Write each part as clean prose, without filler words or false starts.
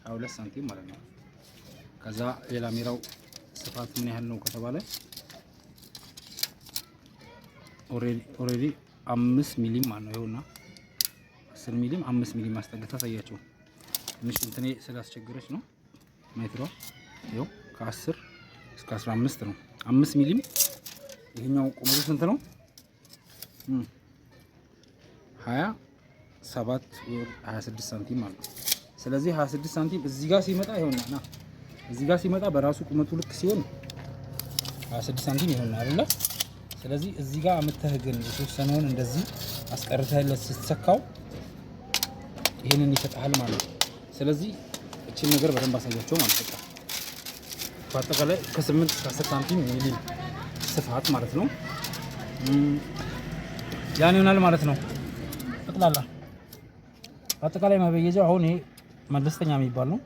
22 ሳንቲም ማለት ነው። ከዛ የላሜራው ስፋት ምን ያህል ነው ከተባለ already 5 ሚሊም ማለት ነው። ይኸውና 10 ሚሊም 5 ሚሊም ማስጠግታ ታያቸው። ትንሽ እንትኔ ስላስቸገረች ነው። ሜትሯ ይኸው ከ10 እስከ 15 ነው። 5 ሚሊም ይሄኛው ቁመቱ ስንት ነው? 27 ወይ 26 ሳንቲም ማለት ነው። ስለዚህ 26 ሳንቲም እዚህ ጋር ሲመጣ፣ ይኸውና ና፣ እዚህ ጋር ሲመጣ በራሱ ቁመቱ ልክ ሲሆን 26 ሳንቲም ይሆናል አይደለ? ስለዚህ እዚህ ጋር አምጥተህ ግን የተወሰነውን እንደዚህ አስቀርተህለት ስትሰካው ይሄንን ይሰጥሃል ማለት ነው። ስለዚህ እቺን ነገር በደንብ አሳያቸው ማለት በቃ በአጠቃላይ ከ8 እስከ 10 ሳንቲም ሚሊ ስፋት ማለት ነው። ያን ይሆናል ማለት ነው። ጠቅላላ በአጠቃላይ መበየጃው አሁን ይሄ መለስተኛ የሚባል ነው።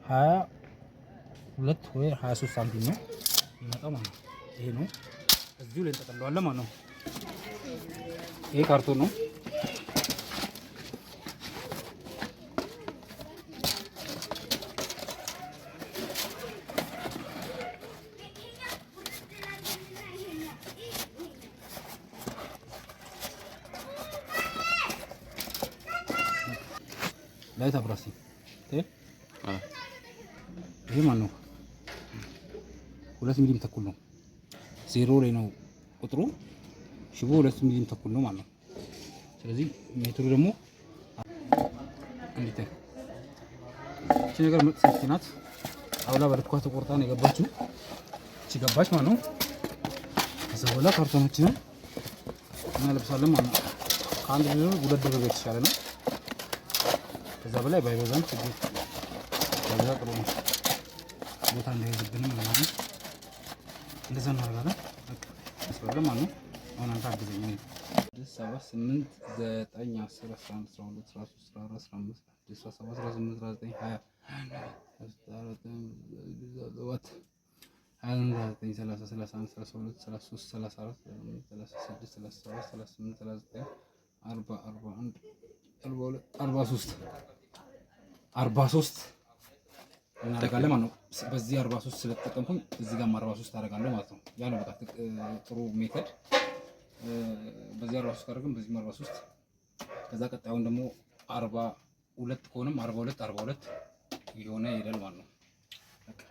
22 ወይ 23 ሳንቲም ነው የሚመጣው ማለት ነው። ይሄ ነው፣ እዚሁ ላይ እንጠቀለዋለን ማለት ነው። ይሄ ካርቶን ነው። ላይ ታብራሲ ይሄ ማን ነው? 2 ሚሊም ተኩል ነው። ዜሮ ላይ ነው ቁጥሩ። ሽቦ 2 ሚሊም ተኩል ነው ማለት ነው። ስለዚህ ሜትሩ ደግሞ እንዲታይ እቺ ነገር ምርጥ safety ናት። ጣውላ በልኳ ተቆርጣ ነው የገባችው። እቺ ገባች ማለት ነው። ከዛ በኋላ ካርቶናችንን እናለብሳለን ማለት ነው። ከአንድ ድርብ ሁለት ድርብ የተሻለ ነው። ከዛ በላይ ባይበዛም ችግር፣ ባይበዛ ጥሩ ነው። ቦታ እንዳይዝብንም ምናምን እንደዛ እናደርጋለን። በቃ ያስበለ ማለት ነው። አሁን አንተ አግዘኝ። እኔ 6፣ 7፣ 8፣ 9፣ 10፣ 11፣ 12፣ 13፣ 14፣ 15፣ 16፣ 17፣ 18፣ 19፣ 20፣ 7፣ 29፣ 30፣ 31፣ 32፣ 33፣ 34፣ 36፣ 37፣ 38፣ 39፣ 40፣ 41፣ 42፣ 43፣ 43 እናደርጋለን ማለት ነው። በዚህ 43 ስለተጠቀምኩኝ እዚህ ጋርም 43 አደርጋለሁ ማለት ነው። ያ ነው በቃ ጥሩ method። በዚህ 43 ካደረግን በዚህም 43፣ ከዛ ቀጣዩን ደግሞ 42 ከሆነም 42 42 እየሆነ ይሄዳል ማለት ነው። በቃ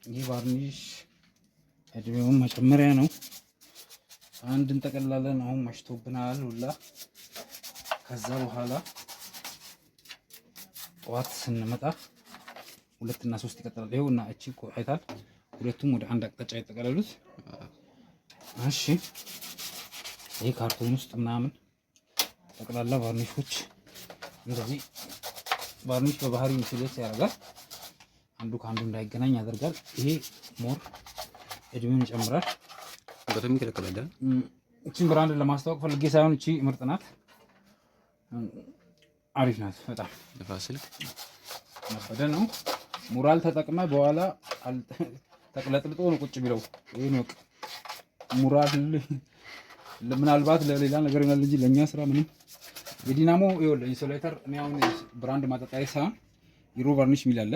ይህ varnish እድሜውን መጨመሪያ ነው። አንድ እንጠቀልላለን። አሁን መሽቶብናል ሁላ። ከዛ በኋላ ጠዋት ስንመጣ ሁለት እና ሶስት ይቀጥላል። ይኸው እና እቺ እኮ አይታል፣ ሁለቱም ወደ አንድ አቅጣጫ የጠቀለሉት። እሺ፣ ይሄ ካርቶን ውስጥ ምናምን ጠቅላላ varnish ኦች እንደዚህ። Varnish በባህሪ insulate ያደርጋል። አንዱ ከአንዱ እንዳይገናኝ ያደርጋል። ይሄ more እድሜውን ይጨምራል። በጣም ይከለክላል አይደል? እቺን brand ለማስታወቅ ፈልጌ ሳይሆን እቺ ምርጥ ናት፣ አሪፍ ናት በጣም። ንፋስ ስልክ ነበደ ነው። ሙራል ተጠቅመ በኋላ ተቅለጥልጦ ነው ቁጭ ቢለው። ይሄን ወቅ ሙራል ምናልባት ለሌላ ነገር ይሆናል እንጂ ለእኛ ስራ ምንም። የዲናሞ ይኸውልህ insulator፣ እኔ አሁን brand ማጠጣያ ሳይሆን ዩሮ varnish የሚል አለ።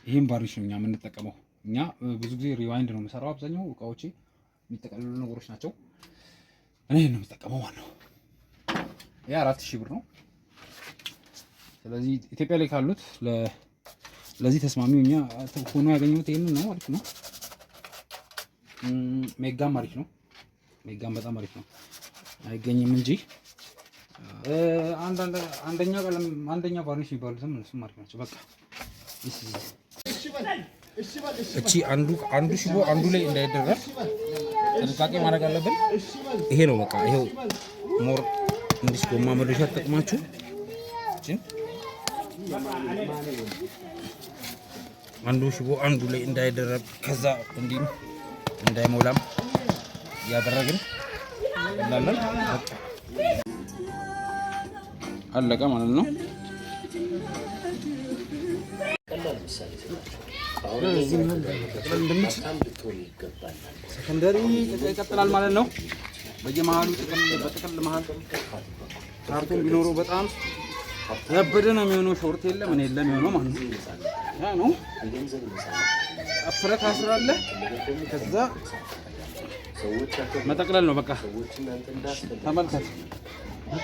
ይሄም varnish ነው እኛ የምንጠቀመው። እኛ ብዙ ጊዜ rewind ነው የምሰራው። አብዛኛው እቃዎቼ የሚጠቀልሉ ነገሮች ናቸው። እኔ ይሄን ነው የምጠቀመው ማለት ነው። ይሄ 4000 ብር ነው። ስለዚህ ኢትዮጵያ ላይ ካሉት ለዚህ ተስማሚው እኛ ሆኖ ያገኘሁት ይሄንን ነው። አሪፍ ነው። ሜጋም አሪፍ ነው። ሜጋም በጣም አሪፍ ነው። አይገኝም እንጂ አንድ አንደኛ ቀለም አንደኛ varnish የሚባሉትም እነሱም አሪፍ ናቸው። በቃ this is it። እቺ አንዱ አንዱ ሽቦ አንዱ ላይ እንዳይደረብ ጥንቃቄ ማድረግ አለብን። ይሄ ነው በቃ፣ ይሄው more እንዲህ ጎማ መዶሻ ተጠቅማችሁ እቺን አንዱ ሽቦ አንዱ ላይ እንዳይደረብ፣ ከዛ እንዲህ እንዳይሞላም እያደረግን እንላለን። በቃ አለቀ ማለት ነው። ቀላል ምሳሌ ሰጣቸው። አሁን እንደምችል ሀብታም ልትሆን ይገባናል። Secondary ይቀጥላል ማለት ነው። በየመሀሉ ጥቅል በጥቅል መሀል ካርቶን ቢኖረው በጣም ያበደ ነው የሚሆነው። Short የለ ምን የለ የሚሆነው ማለት ነው። ያ ነው የገንዘብ ነፃነት ጠፍረህ ታስራለህ። ነገር ደግሞ ከዛ ሰዎች ያከብሩ መጠቅለል ነው በቃ። ሰዎች እናንተ እንዳስፈላጊ ተመልከት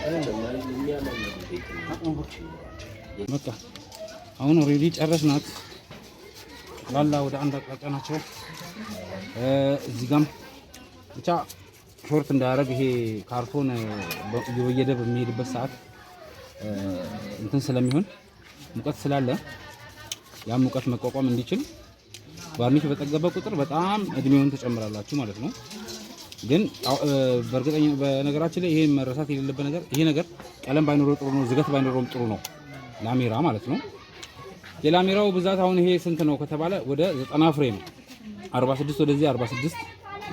ተጨማሪ የሚያማምሩ ቤትና መኪኖች ይኖሯቸው። በቃ አሁን already ጨረስናት። ላላ ወደ አንድ አቅጣጫ ናቸው። እዚህ ጋም ብቻ short እንዳያደርግ ይሄ ካርቶን እየበየደ በሚሄድበት ሰዓት እንትን ስለሚሆን ሙቀት ስላለ ያ ሙቀት መቋቋም እንዲችል varnish በጠገበ ቁጥር በጣም እድሜውን ትጨምራላችሁ ማለት ነው። ግን በእርግጠኛ በነገራችን ላይ ይሄ መረሳት የሌለበት ነገር ይሄ ነገር ቀለም ባይኖረው ጥሩ ነው፣ ዝገት ባይኖረውም ጥሩ ነው። ላሜራ ማለት ነው። የላሜራው ብዛት አሁን ይሄ ስንት ነው ከተባለ ወደ 90 ፍሬ ነው። 46 ወደዚህ 46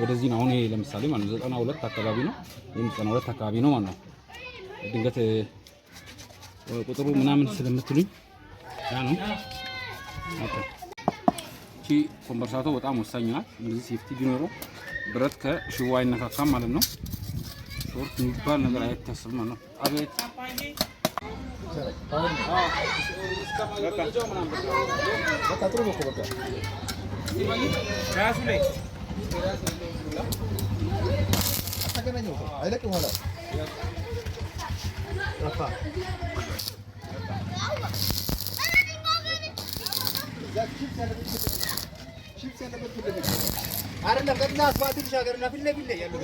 ወደዚህ ነው። አሁን ይሄ ለምሳሌ ማለት ነው 92 አካባቢ ነው። ይሄም 92 አካባቢ ነው ማለት ነው። ድንገት ቁጥሩ ምናምን ስለምትሉኝ ያ ነው። Okay። እቺ ኮምፐርሳቶ በጣም ወሳኝ ናት። እንደዚህ safety ቢኖረው ብረት ከሽቦ አይነካካም ማለት ነው። Short የሚባል ነገር አይታሰብም ማለት ነው። አቤት አይደለም ቀጥታ አስፋልት ተሻገርና ፊት ለፊት ላይ ያለው